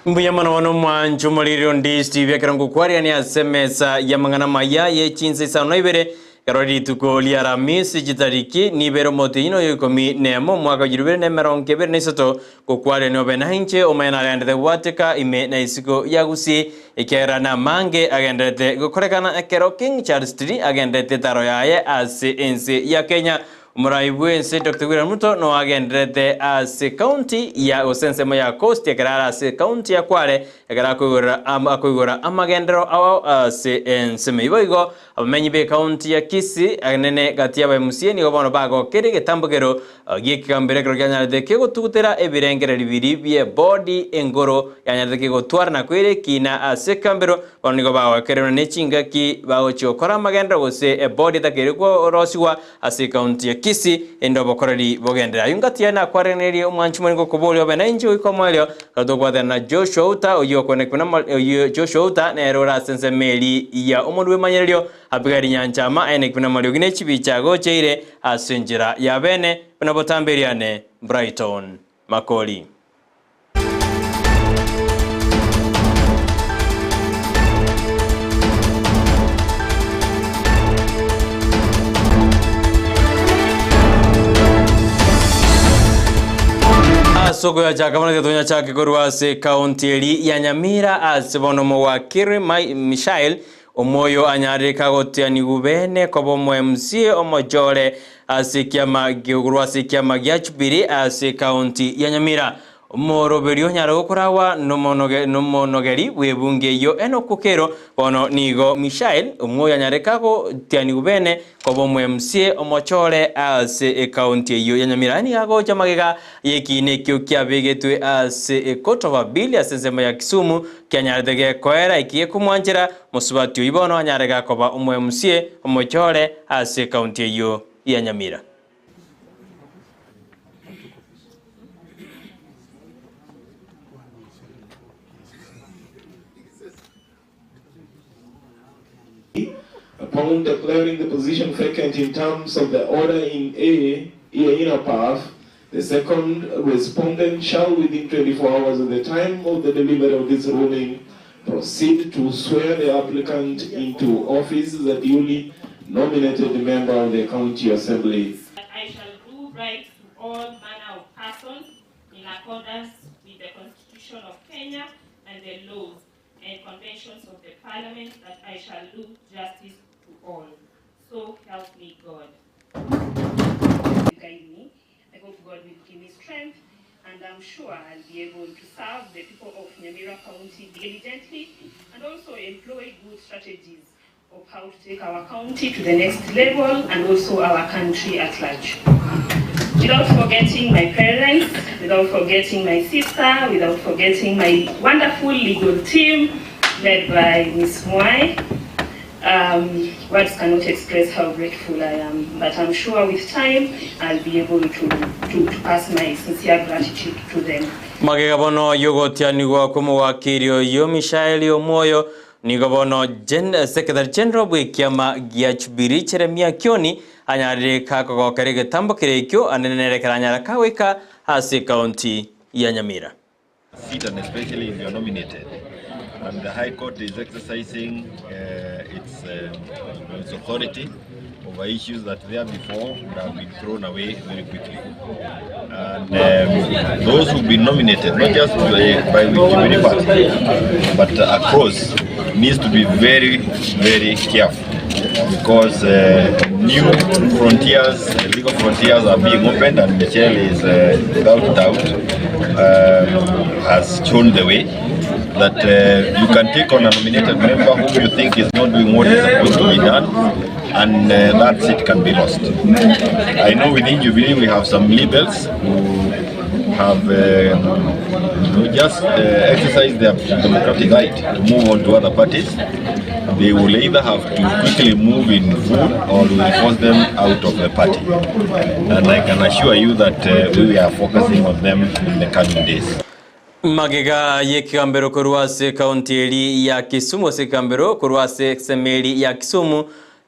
Mbuya mono bono omwancho omoriri onde Steve ekero ngokwarigania ase emesa y'amang'ana amaya ye chinsa isano na ibere ekero rituko ria Aramisi chitariki nibere omotienyi oyo ikomi nemo omwaka o chirubere na emerongo ebere na isato ngokwarigania obe nainche omanye nagenderete gobwateka ime na isiko ya Gusii ekiagera namange agenderete gokorekana ekero King Charles III agenderete etaro yaye ase ense ya Kenya. Omorai bw'ense Doctor William Ruto no agendererete ase county ya gose ensemo ya Coast ekero are ase county ya Kwale ekero akoigorera akoigora amagenderero ao ase ensemo eyio. Boigo abamenyi be county ya Kisii anene gati y'aba MCA nigo bono bagokire egetambokero gi'ekegambero ekero kianyarete kegotugutera ebirengererio biria bie bodi enkoro yanyarete kegotwara na koira ekina ase ekegambero bono nigo bagokererwa ne chingaki bagochia gokora amagenderero gose ebodi etakeire korosigwa Ase ekaunti ya Kisii, ende obokoreri bogenderere. Ayio ngati yaye nakwarenerie omwanchi more ngokoboria obe nainche goika omoerio, ekero tokobwatana na Joshua Outa, oyio okonekwa na oyio Joshua Outa nere ore ase ensemo eri ya omonwa bw'emanyererio, Abigaili Nyanchama aenekwe namariogi ne chibicha agocheire ase enchera ya bene, buna botambe eriane Brighton Makori. Ase okoyachaka bono tiga tonyachake korwa ase ekaunti eri ya Nyamira ase bono omowakiri Michael Omoyo anyarire kagotianigwa bene koba omo MCA omochore ase ekiama korwa ase ekiama gia Jubilee ase ekaunti ya Nyamira. Omoroberio onyare gokoragwa nomonogeri bw'ebunge eyio Enock Okello bono nigo Michael Omwoyo anyare kagotianigwa bene koba omo MCA omochore ase ekaunti eyio ya Nyamira. Nigo agocha magega y'ekiina ekio kiabegetwe ase ecourt of appeal ase ensemo ya Kisumu Kianyarete gekoera eki gekomwanchera mosubati oyio bono anyare gakoba omoemusie omochore ase ekaunti eyio ya Nyamira. Upon declaring the position vacant in terms of the order in A, in above, the second respondent shall within 24 hours of the time of the delivery of this ruling proceed to swear the applicant into office as a duly nominated member of the county assembly. That I shall do right to all manner of persons in accordance with the Constitution of Kenya and the laws and conventions of the Parliament, that I shall do justice to all. So help me God. Guide me. I hope God will give me strength, and I'm sure I'll be able to serve the people of Nyamira County diligently and also employ good strategies of how to take our county to the next level and also our country at large. Without forgetting my parents, without forgetting my sister, without forgetting my wonderful legal team led by Ms. Mwai. Um, words cannot express how grateful I am, but I'm sure with time I'll be able to, to, to pass my sincere gratitude to them. Magega bono y'ogotianigwa kw'omowakiri oyio Mishaeli Omwoyo, Nigo bono Secretary General bw'ekiama gia Jubilee Jeremia Kioni anyarire kagokera egetambo keria ekio anene nere keranyare kagoika ase ekaunti ya Nyamira. seat and especially if you are nominated and the High Court is exercising uh, its, um, its authority over issues that there before would have been thrown away very quickly. And um, those who've been nominated, not just by, by the Jubilee Party, but uh, across, needs to be very, very careful because uh, new frontiers, legal frontiers are being opened and Michelle is, uh, without doubt, has shown the way that uh, you can take on a nominated member whom you think is not doing what is supposed to be done and uh, that seat can be lost. I know within Jubilee we have some liberals who have uh, just uh, exercised their democratic right to move on to other parties. They will either have to quickly move in full or we will force them out of the party. And I can assure you that uh, we are focusing on them in the coming days. Magega y'ekegambero korwa ase ekaunti eri ya Kisumu ase ekegambero korwa ase esemo eri ya Kisumu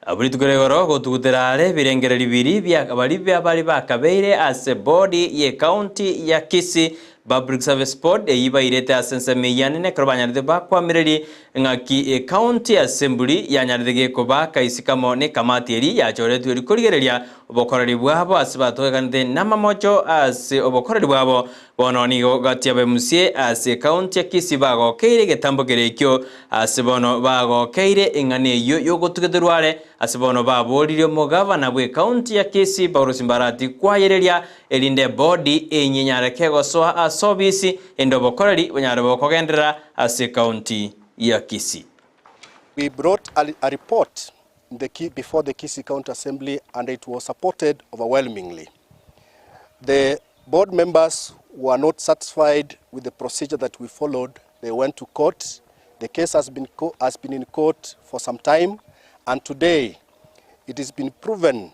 Abwo rituko ria igoro gotugutera are ebirengererio biria bia baria bare bakabeire ase bodi ye county ya Kisii. Public Service Board eyio bairete ase ensemo eyio anene ekero banyarete bakwamireria ng'aki Ecounty Assembly yanyarete gekobaaka isiko amo nekamati eria yachoretwe erio korigereria obokoreri bwabo ase batogekanete namamocho ase obokoreri bwabo bono nigo gati aba MCA ase ecounty ya Kisii bagokeire egetambo kere ekio ase bono bagokeire eng'ana eyio yogotugeterwa are ase bono baboririe omogavana bw'ecounty ya Kisii Paul Simbarati kwayereria erinde ebodi enye enyare kegosoa ase obisi ende obokoreri bonyare bokogenderera ase ecounty ya Kisii. We brought a, a report in the, before the Kisii County Assembly and it was supported overwhelmingly. The board members were not satisfied with the procedure that we followed. They went to court. The case has been, has been in court for some time, and today it has been proven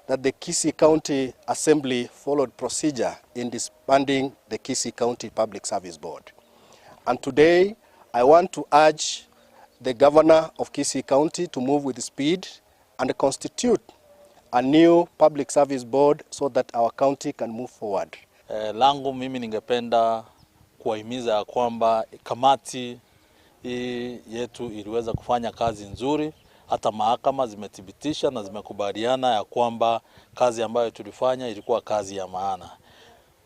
that the Kisii County Assembly followed procedure in disbanding the Kisii County Public Service Board. And today, I want to urge the governor of Kisii County to move with speed and constitute a new public service board so that our county can move forward. Eh, langu mimi ningependa kuwahimiza ya kwamba kamati hii yetu iliweza kufanya kazi nzuri. Hata mahakama zimethibitisha na zimekubaliana ya kwamba kazi ambayo tulifanya ilikuwa kazi ya maana.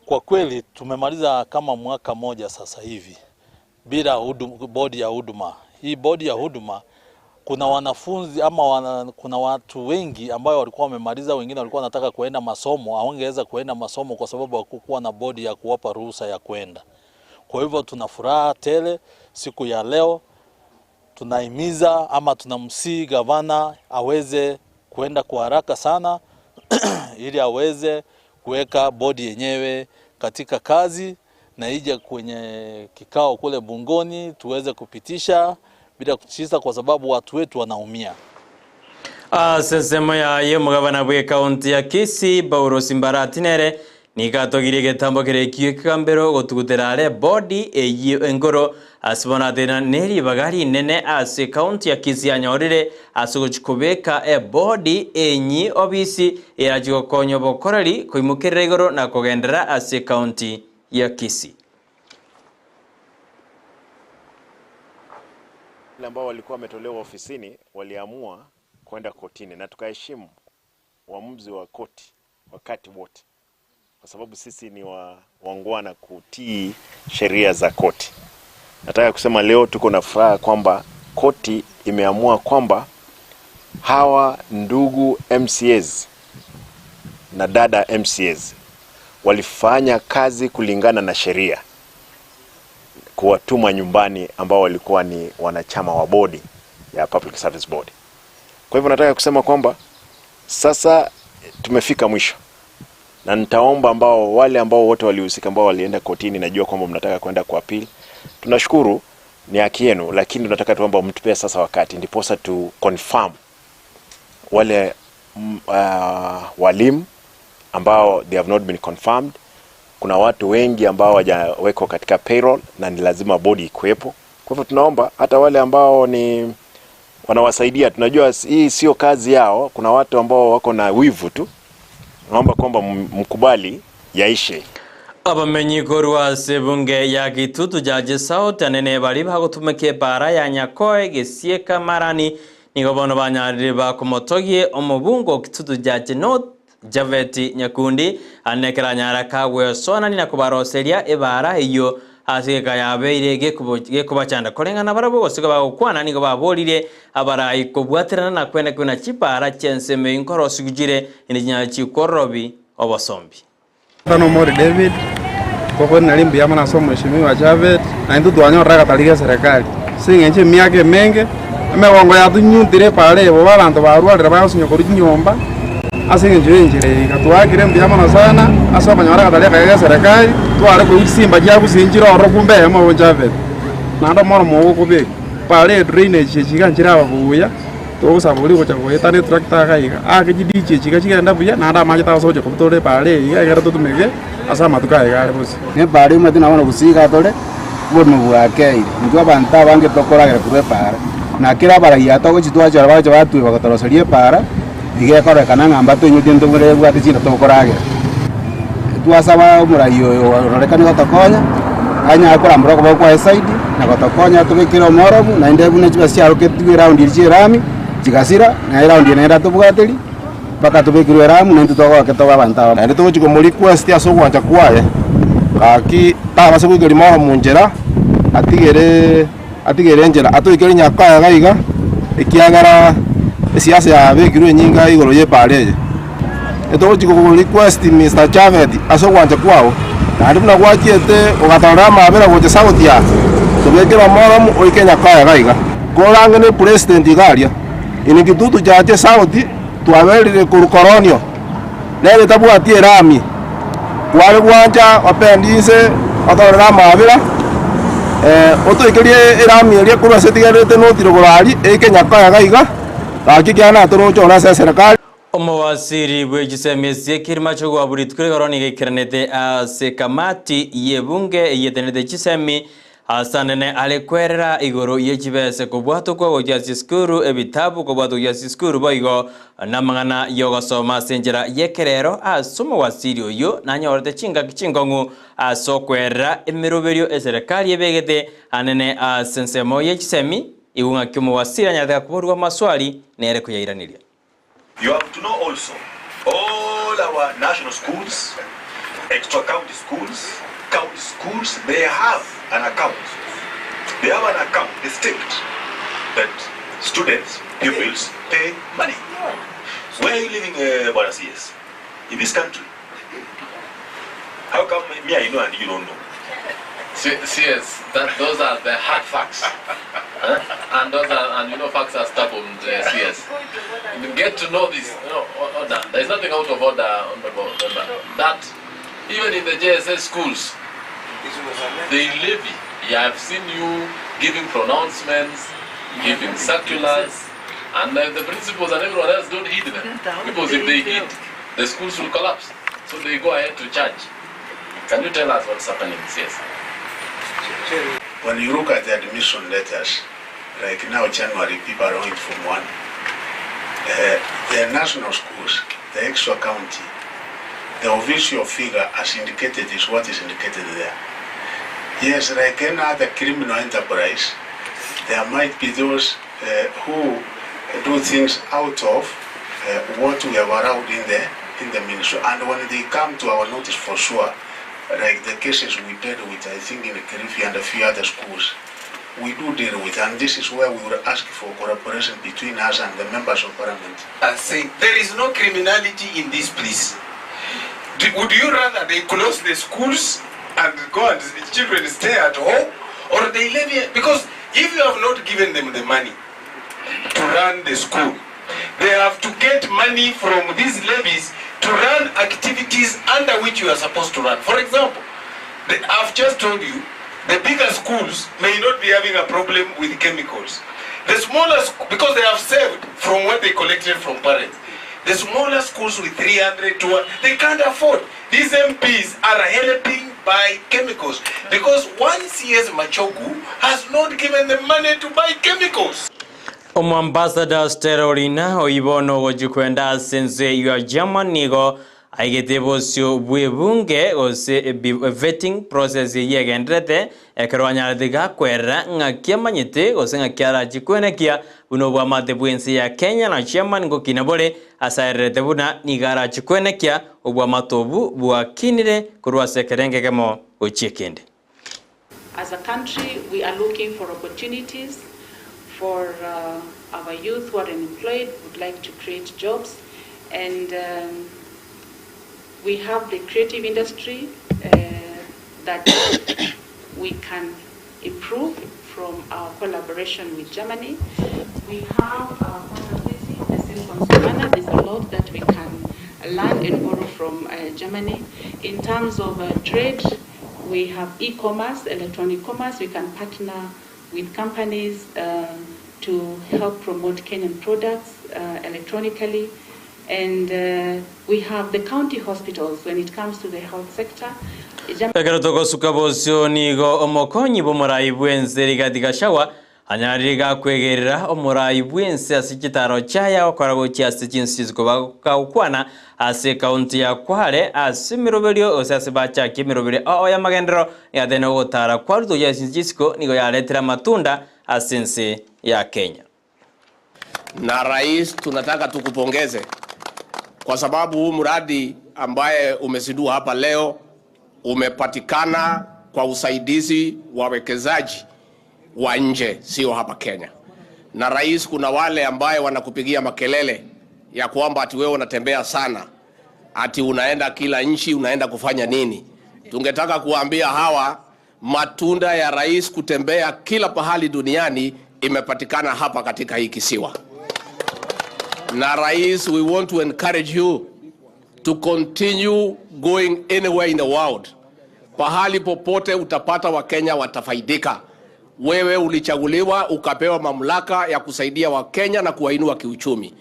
Kwa kweli tumemaliza kama mwaka moja sasa hivi bila hudum, bodi ya huduma. Hii bodi ya huduma kuna wanafunzi ama wana, kuna watu wengi ambayo walikuwa wamemaliza, wengine walikuwa wanataka kuenda masomo, hawangeweza kuenda masomo kwa sababu hakukuwa na bodi ya kuwapa ruhusa ya kuenda. Kwa hivyo tuna furaha tele siku ya leo, tunahimiza ama tunamsihi gavana aweze kuenda kwa haraka sana ili aweze kuweka bodi yenyewe katika kazi na ije kwenye kikao kule bungoni tuweze kupitisha bila kutisha, kwa sababu watu wetu wanaumia. Ase ensemo yaye omogabana bw'ekaunti ya Kisii Paulo Simbarati nere nigo atogirie egetambo kere ekio ekegambero gotugutera are bodi eyio enkoro ase bono atena neribaga rinene ase ekaunti ya Kisii yanyorire ase ogochi kobeka ebodi enyi obisi erachi gokonya obokoreri koimokerera igoro na kogenderera ase ekaunti ya Kisii. Wale ambao walikuwa wametolewa ofisini waliamua kwenda kotini na tukaheshimu uamuzi wa koti wakati wote, kwa sababu sisi ni wa, wangwana kutii sheria za koti. Nataka kusema leo tuko na furaha kwamba koti imeamua kwamba hawa ndugu MCAs na dada MCAs walifanya kazi kulingana na sheria kuwatuma nyumbani ambao walikuwa ni wanachama wa bodi ya Public Service Board. Kwa hivyo nataka kusema kwamba sasa tumefika mwisho, na nitaomba ambao wale ambao wote walihusika ambao walienda kotini, najua kwamba mnataka kwenda kwa appeal. Tunashukuru, ni haki yenu, lakini tunataka tuomba mtupe sasa wakati ndiposa tu confirm wale walimu ambao they have not been confirmed. Kuna watu wengi ambao hawajawekwa katika payroll na ni lazima bodi ikuwepo. Kwa hivyo tunaomba hata wale ambao ni wanawasaidia, tunajua hii sio kazi yao. Kuna watu ambao wako na wivu tu, naomba kwamba mkubali yaishe. Abamenyi korwa ase ebunge ya Gitutu Jaji South anene bari bagotumeka ebara ya Nyakoe gesieka marani nigo bono banyarire bakomotogie omobungo o Kitutu Jaji North Javeti Nyakundi ane keranyara kagwesonani na kobaroseria ebara eyio ase egeka yabeire gekobachanda koreng'ana barabwo gose bagokwana nigo baborire abarai kobwaterana na kwene kwena chibara chiensemo eyio nkorosigu chire inde chinyara chikorobi obosombi. Tano Mori David koko nari mbuya mono ase omweshimiwa Javet na intwe twanyorire agatari ga eserekari ase eng'encho emiaka emenge emegongo yatunyuntire epara eye bobe abanto barwarire bagosinywa korwa chinyomba ase eng'encho ya enchera eye iga twaakire mbuya mono sana ase okonyora agatari akaya ga eserekari tware korwa chisimba chia gusii nchire ororo kumbe eyemo obo Javet naende omoro mogokobeka epara eye drainage echi iga nchire aba buya togosaba oria ogocha goeta ne tractor iga iga aake chidichi echi iga chigende buya naende amache tagosa gocha kobutora epara eye iga ekero totumeke ase amatuko aye iga are bosio. Nepara omanyete na bono gose iga tore, oborimo bwakeire. Intwe abanto abange tokoragera korwa epara, na kera abaraiyo aa togochia twachora bagocha batweba gotoroseria epara, iga ekororekana ng'a mbatoinyotie intwe buna ebwate chinda tokoragera. Twasaba omorai oyo ororekane gotokonya, anyare korambora okoboko kwaye zaidi na gotokonya atobekere omoromu, naende buna chibesa chiaroketigwe eroundi eria chia erami chigasira, na eroundi eye naende atobwateri mpaka tobekerwe eramu naintwe togoke tobe abanto abamo. Naende togochia komo request ase ogwancha kwaye, gaki tabasa goikeria moromu nchera, atigere atigere enchera atoikerie Nyakoe iga iga, ekiagera esiasa yabekirwe enyinga igoro y'epaara eye. Etogochia ko request Mister Chavet ase ogwancha kwao, naende buna gwachiete ogatorera amabera gocha south aa, tobekere omoromu oike Nyakoe iga iga. Korange ne president iga aria, in Kitutu chache south twaberire korwa koronio, nere tabwati erami, kware gwancha opende inse otorere amabera, otoikerie erami eria korwa ase etigererete noti rogoro aria, eike Nyakoe iga iga, gaki ekiagera natoroche ore ase eserekari. Omowasiri bwe chisemi chi'ekerima chi'ogwabura rituko rigoro nigo aikeranete ase ekamati y'ebunge eyetenenete chisemi ase anene are kwerera igoro ye chibese kobwatokwa gochia ase chisukuru, ebitabu kobwatokwa gochia ase chisukuru boigo namang'ana y'ogosoma ase enchera y'ekerero ase omowasiri oyio nanyorete chingaki chinkong'u ase okwerera emeroberio eserekari ebegete anene ase ensemo ye chisemi igo ng'aki omowasiri anyarete gakoborigwa amaswali nere koyairaneria. You have to know also all our national schools, extra county schools, county schools, they have an account. They have an account distinct that students, pupils pay money. Where are you living, uh, Bwana CS? In this country? How come me I know and you don't know? CS, that those are the hard facts. Huh? And those are, and you know facts are stubborn, CS. You get to know this. No, order. There is nothing out of order, honorable member. That even in the JSS schools, they levy. Yeah, I've seen you giving pronouncements, giving circulars, and the principals and everyone else don't heed them. Because if they heed, the schools will collapse. So they go ahead to charge. Can you tell us what's happening, CS? When you look at the admission letters, like now January, people are going from one. The national schools, the extra county, the official figure as indicated is what is indicated there. Yes, like any other criminal enterprise, there might be those who do things out of what we have allowed in the in the ministry. And when they come to our notice for sure, like the cases we dealt with, I think in Kilifi and a few other schools, we do deal with, and this is where we will ask for collaboration between us and the members of parliament. And say there is no criminality in this place. Would you rather they close the schools and go and the children stay at home, or they levy? Because if you have not given them the money to run the school, they have to get money from these levies to run activities under which you are supposed to run. For example, I've just told you, the bigger schools may not be having a problem with chemicals. The smaller, because they have saved from what they collected from parents. The smaller schools with 300, 200, they can't afford. These MPs are helping buy chemicals because one CS Machogu has not given them money to buy chemicals. Omoambassador Stella Orina oyio bono ogochia kwenda ase ense ya German nigo aigete bosio bw'ebunge gose vetting process eyio egenderete ekero anyarete gakwerera ng'aki amanyete gose ng'aki arachie kwenekia buna obwamate bw'ense ya Kenya na German ngokina bore ase aererete buna nigo arachie kwenekia obwamate obu bwakinire korwa ase ekerengo ekemo gochia ekende. As a country, we are looking for opportunities for our youth who are unemployed, would like to create jobs, and we have the creative industry that we can improve from our collaboration with Germany. We have our city, the Silicon Savannah. There's a lot that we can learn and borrow from Germany. In terms of trade, we have e-commerce, electronic commerce. We can partner with companies to help promote Kenyan products electronically. And we have the county hospitals when it comes to the health sector. Ekero togosuka bosio nigo omokonyi bw'omorai bw'ense Rigathi Gachagua Anyarire gakwegerera omorai bw'ense ase chitaro chiaye agokora gochia ase chinse chikobagokwana ase ekaunti ya Kwale ase emeroberio gose ase bachakia emeroberio ao y'amagenderero egatene ogotara kwa Ruto gochia ase chinse chisiko nigo yaretire amatunda ase ense ya Kenya. Na rais, tunataka tukupongeze kwa sababu huu mradi ambaye umezindua hapa leo umepatikana kwa usaidizi wa wawekezaji wa nje, sio hapa Kenya. Na rais, kuna wale ambaye wanakupigia makelele ya kwamba ati wewe unatembea sana, ati unaenda kila nchi, unaenda kufanya nini? Tungetaka kuwaambia hawa matunda ya rais kutembea kila pahali duniani imepatikana hapa katika hii kisiwa. Na rais, we want to encourage you to continue going anywhere in the world. Pahali popote utapata Wakenya watafaidika. Wewe ulichaguliwa ukapewa mamlaka ya kusaidia Wakenya na kuwainua kiuchumi.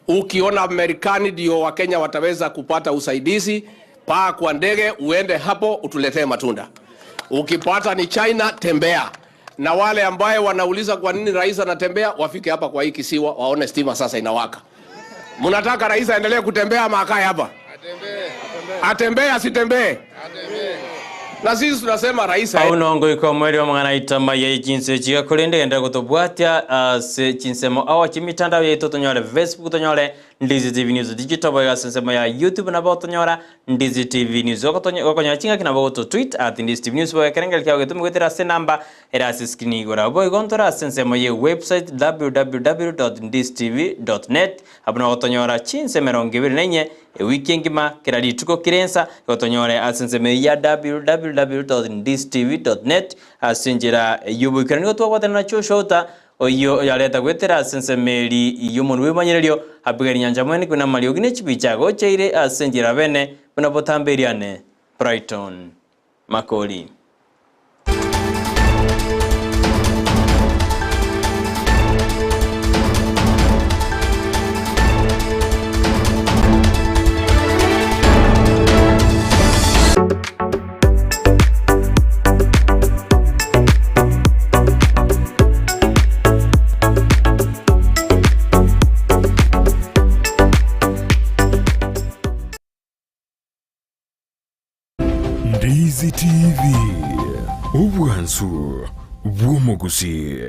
Ukiona Marekani ndio Wakenya wataweza kupata usaidizi, paa kwa ndege uende hapo utuletee matunda. Ukipata ni China, tembea. Na wale ambaye wanauliza kwa nini rais anatembea, wafike hapa kwa hii kisiwa waone stima sasa inawaka. Mnataka rais aendelee kutembea ama akae hapa? Atembee asitembee? Na sisi tunasema rais Au nongo iko mweri wa mang'ana itama ya chinse chiga korende genda gotobwatia ase chinsemo ao chimitandao yaito tonyore Facebook tonyore Ndizi TV News Digital boigo ase ensemo ya YouTube nabo otonyora Ndizi TV News gokonyora chingaki nabo ogoto tweet at Ndizi TV News boigo ekerengeri kiao getome goetera ase enamba ere ase screen igoro abwo boigo ntore ase ensemo ye website www.ndizitv.net abwo nabo otonyora chinse 24 Ewiki engima, kera rituko kera ensa, igo tonyore ase ensemo eyio ya www.ndiztv.net ase enchera y'oboikeranu nigo twagwatana na Joshua Uta, oyio oyareta goetera ase ensemo eri y'omonwa bw'ebimanyererio, Abigail Nyancha mwene buna amariogi ne chibicha agocheire ase enchera bene buna botambe eriane. Brighton Makori. Ndizi TV, obwansu bw'omogusii.